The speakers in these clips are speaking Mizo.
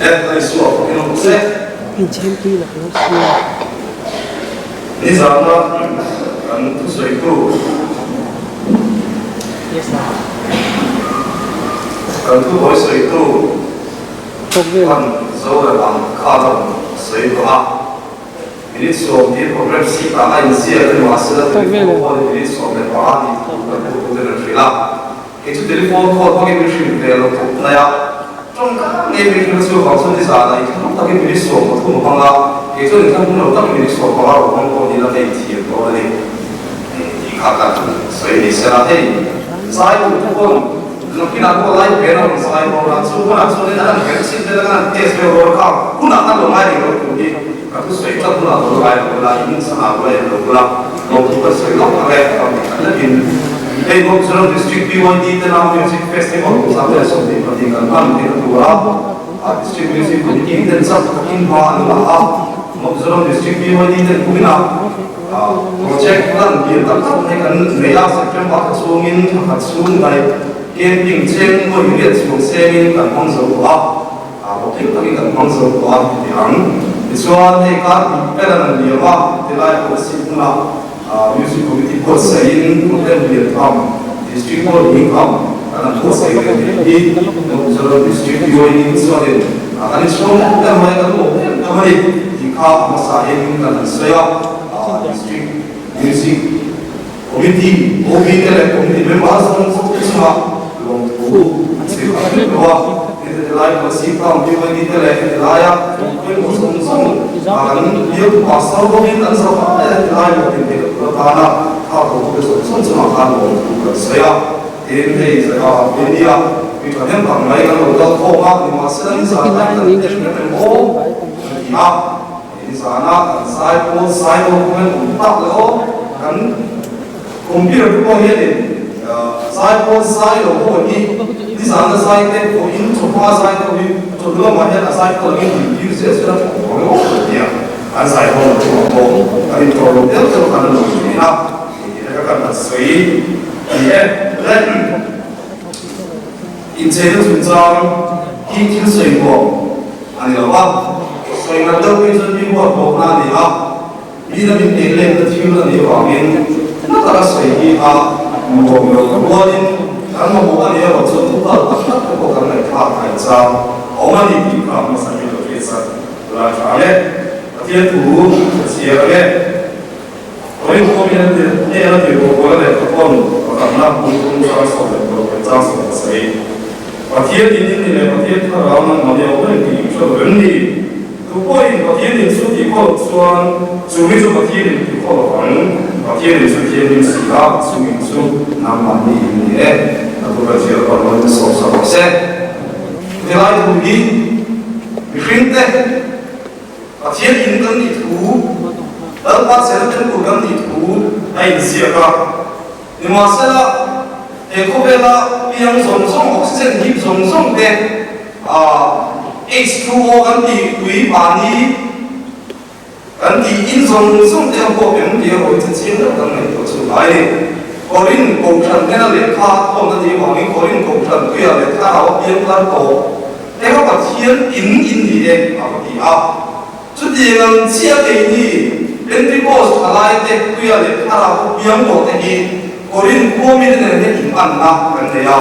E, ka Isua fakin awm se. Inchhengtui la lo sia. Nizana kan thusawitu kan thubawi sawitu khan Zoram ang kha rawn sawi tawh a. Minute 10 program seat ah a inziak a ni mahsela telephone call in minute 15 tih thu kan hmuhtute kan hrilh a. Kei chu telephone call hmangin min hrilh ve lo khawp mai a, tawngka ngei min hrilh chu vang chuan nizanah i thlahnung takin minute 13 a hmang a, kei chuan i thlahnung lo takin minute 15 rawn hmang pawh ni la ka inthiam dawn a ni tih kha kan sawi ni sela hei zai tur te pawn nakinah pawh lai pen a rawn zai dawn a, chu hunah chuanin an han herh chhin vel a kan han test vel dawn kha hunah kan lo ngai rih lo tur hi ka thusawi tlat hunah lo ngai lo ula in chhangah pawh en lo ula lawmthu kan sawi lawk ang e ka ti khat lekin hei North Mizoram District PYD te nau Music Festival 2022 kan hman theihna tura a District Music Committee ten chak takin hma an la a, North Mizoram District PYD ten kuminah project lan lian tak tak mai kan nei a, September thla chhungin thla khat chhung daih camping cheng vawi riat chhuang sengin kan hmang zo tawh a. A hlawhtling takin kan hmang zo tawh a ti ang. Tichuan hei kar hnih ber an rawn liam a, tilai pawh seat hmunah Music Committee buatsaih Hotel Liantham, District Hall Hingkham kan han buatsaih ve thei hi North Mizoram District UAE chuanin kan inchhawng em em mai, kan lawm em em a ni tih kha a hmasain kan han sawi a, District Music Committee, OB te leh Committee member zawng zawng te chungah lawmthu an sawi phah hrep lo a, heti ti lai Kolasib Town PYD te leh heti laia pawimawh zawng zawng kan bialtu pastor bawkin an zawh a, heti lai lawm inneih tur atana tha thawhtute zawng zawng chungah khan lawmthu kan sawi a. Tin, hei Venia mi thahnem tak mai kan lo kal khawm a, nimahsela nizan lai kan tel reng reng aw kan ti a. Nizana kan zai pawl zai lo kawng in awm tak leh aw, kan computer te pawh hianin zai pawl zai lo ho hi nizana zai te pawhin chawhma zai te ho hi chawhnu lamah hian a zai pawl angin min tir zel zel a thawk thawk leh aw kan ti a, an zai pawl lo chungah pawh kan intlawh lo deuh deuh khan an lo thin a, hei hi ka kan sawi a ni e. Incheina chungchang hi thil sawi nuam a ni lo a, sawi ngat deuh phei chuan mi huat bawkna a ni a, mi lamin ei lenna thil a nih avangin na taka sawi hi a nuam lo rualin kan mamawh a nih erawh chuan thu kal tak tak te pawh kan ngaihthlak a inchang awm a ni tih kha hmasa hi lo hriatsak la tha ang e. Pathian thu ka chhiar ang e. Vawiin khawm hian hnen a tirhkoh pawl a lehkhapawn pakhatna hmun thum chang 16 chang 17. Pathian in in ni leh Pathian thlarau nangmah ni awm reng tih in hre lo em ni? Tu pawhin Pathian in chu tih khaw loh chuan chu mi chu Pathian in tih khaw lo ang. Pathian in chu thianghlim si a, chu in chu nangmah ni in ni e. A thu ka ziah pawh rawn sawp sak rawh se. Helai thu hi mihringte Pathian in kan nih thu, Lalpa chena temple kan nih thu a inziak a. Nimahsela, he khawvela piang zawng zawng, oxygen hip zawng zawng te, H2O kan tih tui mahni kan tih in zawng zawng te a huap em tih erawh hi chu chiang deuh kan ngaihtuah chu ngai a ni. Korin Kohhran hnena lehkha a thawn a nih avangin Korin Kohhran tuiah leh thlarau a piang thar tawh. Eng a Pathian in in ni e a va ti a. Chutiang ang chiah keini Pentecost thalaite tuia leh thlarau piang tawh te hi Korinth khua mite nen hian in anna kan nei a.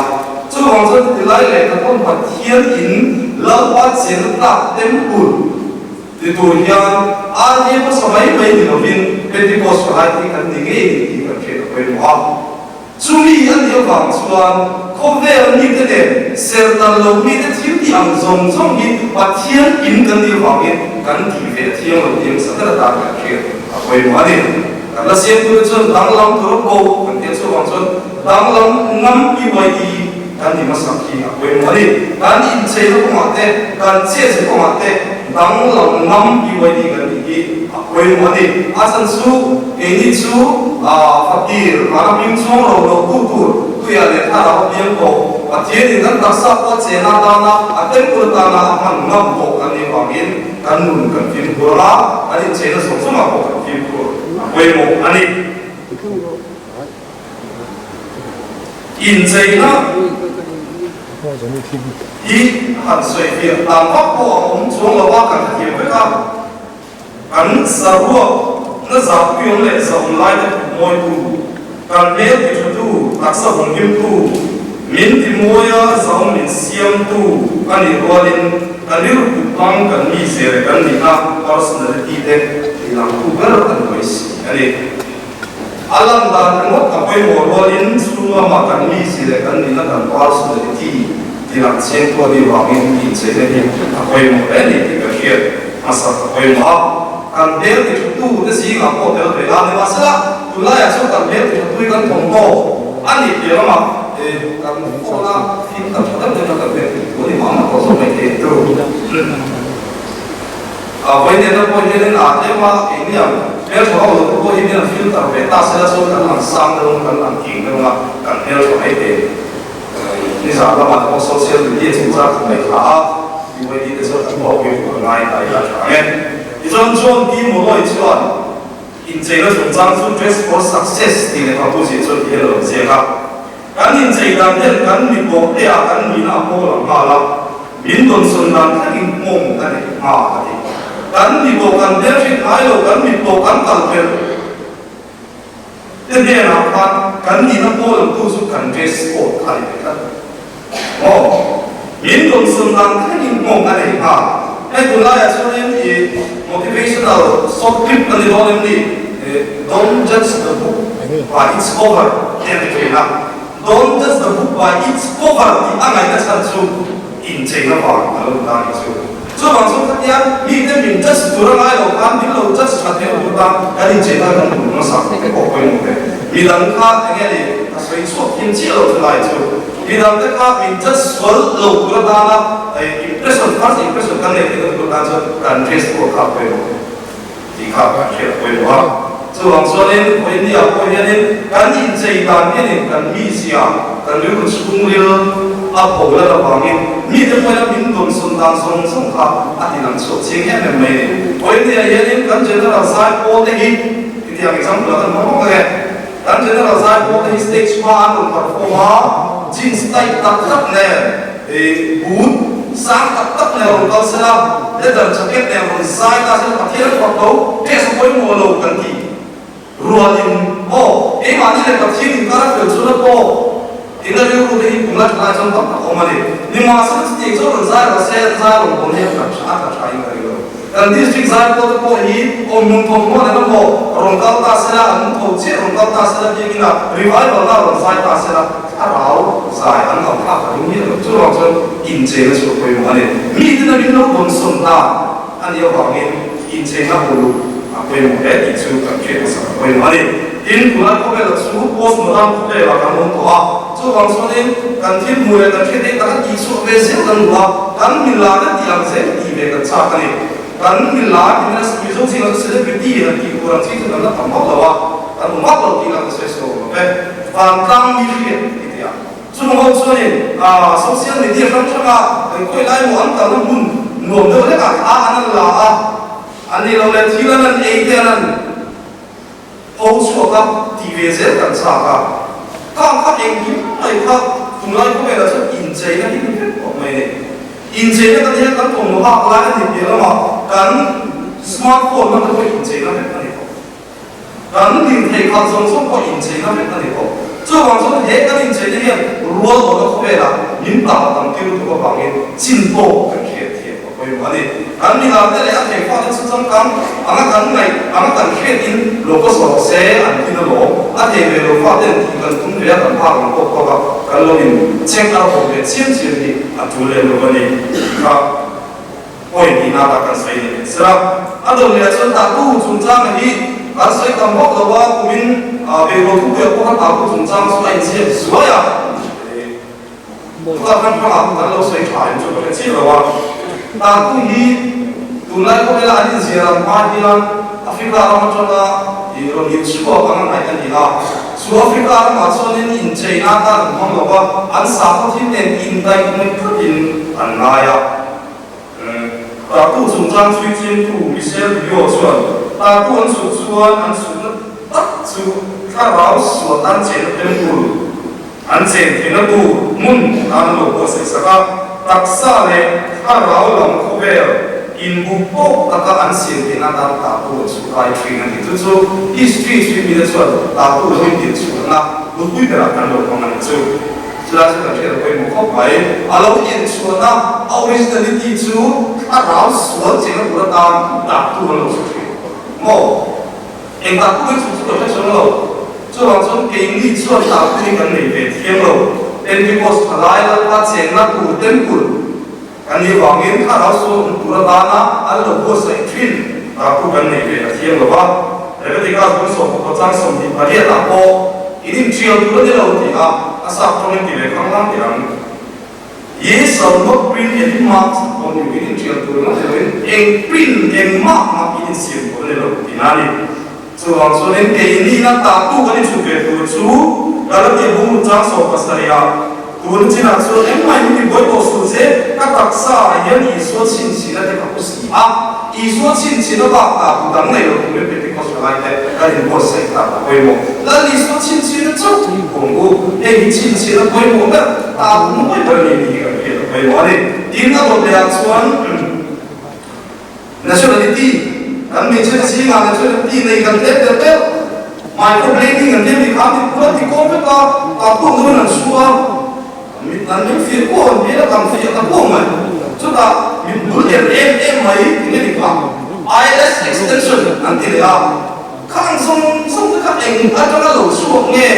Chuvang chuan tilai leh kan awm Pathian in Lalpa chenna tlak temple ti tur hian RA hmasa mai mai ni lovin Pentecost thalaite hi kan ni ngei ni tih kan hriat a pawimawh a. Chumi a nih avang chuan khawvel mite nen serhtan lo mite thil tih ang zawng zawng hi Pathian in kan nih avangin kan tih ve a thiang lo tih hmasa ber atan kan hriat a pawimawh a ni. Kan la siamtute chuan danglam tur a ko kan tih a chuvang chuan danglam ngam PYD kan ni hmasak hi a pawimawh a ni. Kan incheina kawngah te, kan chetze kawngah te danglam ngam PYD kan nih hi a pawimawh a ni. A chhan chu keini chu fakir vana hming chuang ro lo tu tur tuiah leh thlarau a piang tawh. Pathianin kan taksa pawh a chena atana a temple atana a hman ngam tawh kan nih vangin kan nun kan fimkhur a, kan incheina zawng zawngah pawh kan fimkhur a pawimawh a ni. Incheina. Hi han sawifiah dan vak pawh a awm chuang lo a, kan hrethiam vek a. Kan saruak na zahpuiawm leh zahawm lai te thup mawitu, kan hmel ti thatu, taksa vawng himtu, min ti mawia zahawm min siamtu a nih rualin kan rilru kut hmang kan mizia leh kan nihna, personality, te tilangtu ber a ni mai si a ni. A lan dan ringawt a pawimawh rualin chhung lama kan mizia leh kan nihna kan personality tilang chiangtu a nih vangin incheina hi a pawimawh hle a ni tih ka hriat hmasa a pawimawh a. Kan hmel ti thatu te zingah pawh tel ve a, nimahsela tunlaiah chuan kan hmel ti thatu hi kan thawmhnaw a nih piah lamah kan phone a filter tha deuh deuh a kan hmel ti thatu a ni mah mah tawh zawk mai thei tur. A vawiinena pawh hianin a tlem a, keini ang hmeltha ho lo te pawh hi hian filter ve ta sela chuan kan lang sang deuh ang, kan lang king deuh ang a, kan hmeltha mai thei. Nizan lamah te pawh social media chungchang kan ngaihthla a, BYD te chuan kan hlawhpui tur a ngai ta ila tha ang e. Tichuan John T. Molloy chuan incheina chungchang chu Dress for Success tih lehkhabu ziah chuan ti hian a lo ziak a. Kan inchei dan ten kan mi pawh te ah kan nihna a pawl ang nghal a, min dawnsawn dan thlengin nghawng a nei nghal a ti. Kan mi pawh kan hmelhrit ngai lo, kan mi pawh kan kal phelh te hnenah khan kan nihna pawl ang tu chu kan dress code kha a ni ve tlat. Maw? Min dawnsawn dan thlengin nghawng a nei nghal. Hei tunlaiah chuanin i motivational short clip a ni dawn em ni? Don't judge the book by its cover tih a ti thin a. Don't judge the book by its cover tih a ngaihna chhan chu incheina vang a lo ni ta a nih chu. Chuvang chu khatia mite min judge tur a ngai lo khan min lo judge tha thei tur tan kan incheina kan hmu hmasa te pawh pawimawh ve. Midang kha enge ni a sawi chhuak thin chiah lo chulai chu. Midang te kha min judge sual lo tur atana impression, first impression kan neih theihna tur atan chuan kan dress pawh kha a pawimawh tih kha kan hriat pawimawh a. Chuvang chuanin India pawh hianin kan inchei dan hianin kan mizia, kan rilru chhungril a pho lat avangin mite pawhin min dawnsawn dan zawng zawng kha a ti lang chhuak chiang em em mai a ni. India hianin kan General Zaipawl te hi hetiang example ah kan hmang bawk ang e. Kan General Zaipawl te hi stage hma an rawn perform a, jeans tight tak tak nen, boot sang tak tak nen rawn kal sela, leather jacket nen rawn zai ta sela Pathian a fak tho, dress a pawimawh lo kan ti rualin aw keimahni leh Pathian inkar a fel chuan a tawk tina rilru te hi kum la tha lai chuan tam tak a awm a ni. Nimahsela chutiang chuan rawn zai rawh se, zai rawn bawn hi a tha a tha tha in ka ring lo. Kan district zaipawl te pawh hi awmhmun thawmhnaw nen emaw rawn kal ta sela, an tho chiah rawn kal ta sela biakin a revival na rawn zai ta sela, thlarau zai an lo thlak a ring miah lo. Chuvang chuan incheina chu a pawimawh a ni. Mite na min lo dawnsawn ta a nih avangin incheina uluk a pawimawh hle tih chu kan hriat hmasak a pawimawh a ni. Tin, tunlai khawvela chu post modern khawvelah kan awm tawh a, chuvang chuanin kan thil hmuh leh kan hriat eng tak a tihchhuah ve zel kan duh a, kan milar te tih ang zel tih ve kan chak a ni. Kan milar tih hian Mizo zingah chu celebrity han tih tur ang chi chu kan la tam vak lo a, kan hmu vak lo tih lah ka sawi sawi awm lo ve. Vantlang mi hriat ti tih a. Chung ho chuanin social media hrang hranga kan khawi lai maw an kalna hmun nuam deuh hlekah thla an an la a, an nih loh leh thil an an ei te an an. Ho chhuak a, tih ve zel kan chak a, khang kha engkim mai kha tunlai khawvelah chuan incheina hi ni vek tawh mai a ni. Incheina kan hian kan thawmhnaw hak lai a ni piah lamah kan smart phone hman te pawh incheina vek a ni tawh. Kan lirthei khalh zawng zawng pawh incheina vek a ni tawh. Chuvang chuan he kan incheina hian rual awna khawvelah min tal tam tir lutuk avangin chin pawh kan hriat thiam a pawimawh a ni. Kan milar te leh a thei fate chu changkang anga kan ngaih anga kan hriatin lo ka zawh se an thin alawm. A thei ve lo faten tih kan tum ve a kan phak ang tawk tawk a, kan lo in check a awm ve chiam chiam hi a tul lem lo a ni tih kha point tihna tak kan sawi ni leh sela. A dawn leh chuan tatu chungchanga hi kan sawi tam vak lo a, kumin beihrawl thupuia pawh kha tatu chungchang chu a inziak zuai a. Chutah khan hrangah kan lo sawi tha em chu ka hre chiah lo a, Tartu hi tunlai khawvela an inziah lam hma hian Africa ram atanga rawn inchhuak ang a ngaih a ni a, chu Africa ramah chuanin incheina atan an hmang lo a, an sakhaw thil nen indaih hmawih tlatin an ngai a. Tartu chungchang chhui chingtu Michel Rio chuan Tartu an chhuk chuan an chhukna tak chu thlarau sual an chenna temple, An chen theihna tur hmun tan an lo buatsaih sak a, taksa leh thlarau lam khawvel inbuk tawk taka an siam theihna atan tahtu an chhukai thin a ni. Chu chu history chhui mite chuan tahtu lo intinchhuahna hlupui berah kan lo hmang a ni chu. Chulai chu kan hriat a pawimawh khawp mai. A lo inchhuahna a originality chu thlarau sual chengna tur atan tahtu an lo chhu thin maw? Eng tahtu kan chhuk chu ka hre chuang lo. Chuvang chuan keini chuan tahtu hi kan nei ve thiam lo. Pentecost thalai Lalpa chengna tur temple kan nih vangin thlarau sual awm tur atana an lo buatsaih thin tahtu kan nei ve a thiam lo va. Leviticus bung 11 chang 28 ah pawh in inṭial tur a ni lo tih a a sap tawngin ti ve khanglang teh ang. Ye shall not print any marks upon you, in inṭial tur emaw ni loin eng print engmah mah in insiam tur a ni lo tih na a ni. Chuvang chuanin keinihna tahtu kan inchhut ve tur chu Galatia bung chang 17 ah tun chinah chuan engmah in ti buai tawh suh che, ka taksa ah hian Isua chhinchhina te ka pu si a, Isua chhinchhina bak tahtu dang nei lo turin Pentecost thalai te kan inbuatsaih ta a pawimawh. Lal Isua chhinchhina chauh awm u, hei hi chhinchhina pawimawh ber tahtu mawi ber ni tih hi kan hriat a pawimawh a ni. Tin, a dawt lehah chuan Nationality, kan hmeichhe te zingah nationality nei kan tlem tel tel. Microblading an tlem ni kha mit bul an ti kawm vek a, tahtu ang deuhin an su a, mit an meng fiah kuau an hmel a kang fiah ta kuau mai. Chutah mit bul er em em mai tinge ni kha eyelash extension an ti leh a, khang zawng zawng te kha eng atanga lo chhuak nge?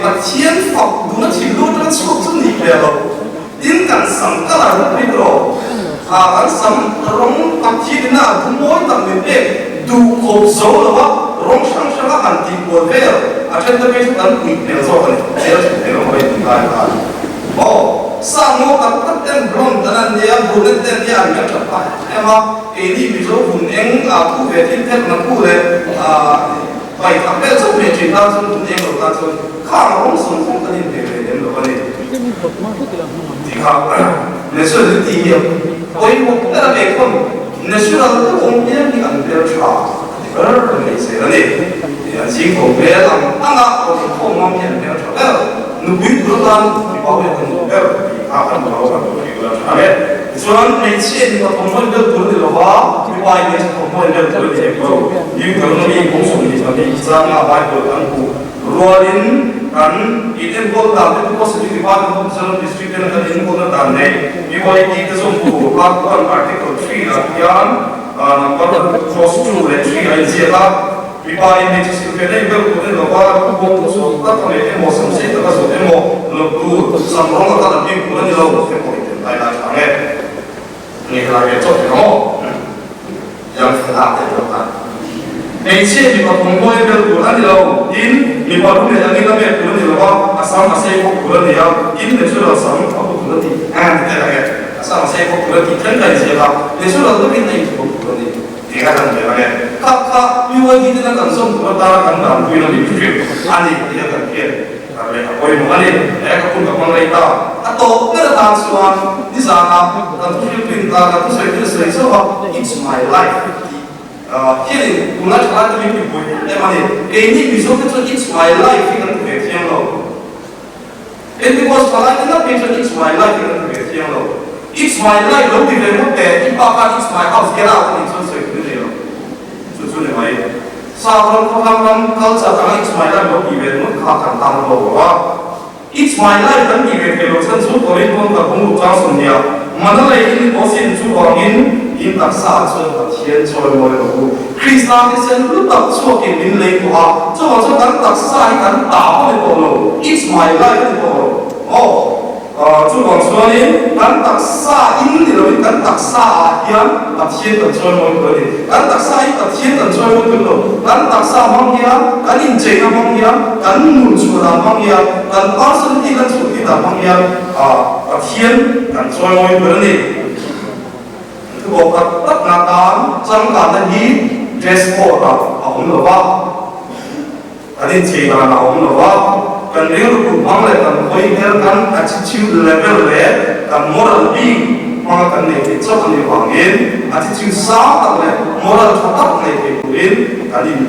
Pathian fak duna thinlung atanga chhuak chu nih ve lo. Tin kan sam colour hi pui rawh. Kha kan sam rawng Pathian ina a dum mawi tak min pek duh khawp zo lo a, rawng hrang hrang a han tih kual vel a then te phei chu kan pui hmel zawk a ni. Hmel tha hmel awm a inti lai kha a ni. Aw, sa maw tak tak ten blonde an an nia, brunette te an nia an hmel that phah em em a, keini Mizo vun eng a thu ve thil thek na thu leh Pai thak vel chauh mai thin tan chuan hun eng lo tan chuan khang rawng zawng zawng kan inhmeh ve lem lo a ni. Tih kha nationality hi a pawimawh ber a pek hawn national deuh awm hian hi an hmel tha a ti ber mai zel a ni. An zing tho hmel ang ang a rawn inkhawm ngam hi an hmel tha ber. Nupui tur atan mipa ho hian an duh ber tih kha kan lo kan lo hrilh a tha e. Tichuan hmeichhia mipa thawmhnaw inbel tur a ni lo va, mipa in hmeichhe thawmhnaw inbel tur a ni hek lo. Deuteronomy kawng 22 changa Bible kan hmuh rualin kan inenkawl dan te Deposit Department of Mizoram District ten kan enkawlna dan nei BYD te zawmbu Part 1 Article 3 ah hian number cross 2 leh 3 a inziak a. Mipa in hmeichhe silhfen a inbel tur a ni lo va, bawk zawk tak a meh emaw, sam sei tak a zawt emaw, lawp tur, sam rawng a kal a bik tur a ni lo, te pawh in tel lai lai thang e. Nge helai ve chawt reng aw? Yang fela te pawh khan hmeichhia mipa thawmhnaw a inbel tur a ni lo, tin, mipa lu leh angin a mek tur a ni lo va, a sam a sei bawk tur a ni a, tin, natural sam a pu tur a ni ang ti te lang e, a sam a sei bawk tur a tih thleng ka inziak a, natural takin a inthuam tur a ni. Eng a kan hmel ange? Kha kha UID tena kan zawm tur atana kan danpuina min hrilh a ni tih a kan hriat thar leh a pawimawh a ni. He ka hun ka hmang rei ta. A tawp ber atan chuan nizanah kan thuhriltu in kan thusawi thil sawi zauh a, It's my life tih hianin tunlai thalai te min ti buai em em a ni. Keini Mizo te chuan It's my life hi kan ti ve thiang lo. Pentecost thalai te ngat phei chuan It's my life hi kan ti ve thiang lo. It's my life lo ti ve ngawt teh, i pa khan It's my house, get out a nih chuan sawi tur i nei lo. Chu chu ni mai. South ram khawthlang ram culture anga It's my life lo ti ve ngawt kha kan tan lo lo a. It's my life kan tih ve thei lo chhan chu Korinth ka bung ruk chang sawmhnih ah mana lei in awsin chuvangin in taksa ah chuan Pathian chawimawi rawh u. Krista thisen hlu tak chhuakin min lei tawh a, chuvang chuan kan taksa hi kan ta pawh ni tawh lo, it's my life a ni tawh lo maw? Chuvang chuanin kan taksa in ni loin kan taksa ah hian Pathian kan chawimawi tur a ni. Kan taksa hi Pathian kan chawimawi tur lo, kan taksa hmang hian, kan incheina hmang hian, kan nun chhuah dan hmang hian, kan personality kan chhuahtir dan hmang hian Pathian kan chawimawi tur a ni. Thubawk tak tak na tan changkanna hi dress code ah a awm lo va, kan inchei dan a awm lo va, kan rilru kut hmang leh kan hawi hmel kan attitude level leh kan moral being hmanga kan nei thei chauh a nih vangin attitude sang tak leh moral tha tak nei thei turin kan in.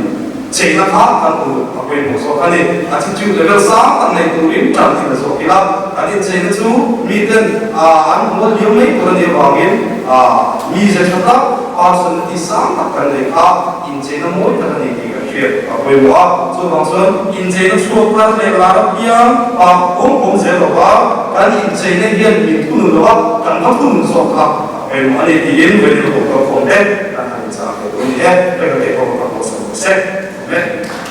cheina kha kan uluk a pawimawh zawk a ni. Attitude level sang tak nei turin tan hi la zawk ila, kan incheina chu miten an hmual liam mai tur a nih avangin mize tha tak, personality sang tak kan nei kha incheina mawi tak a ni tih kan hriat a pawimawh a. Chuvang chuan incheina chhuak thar leh lar apiang a awm awm zel lo va, kan incheina hian min thunun lo a, kan va thunun zawk kha a pawimawh a ni tiin Wedding Hotel khawm te kan han inchah ve tur a ni e. Reng a teh pawh ka hmuhsan lo se. Amen.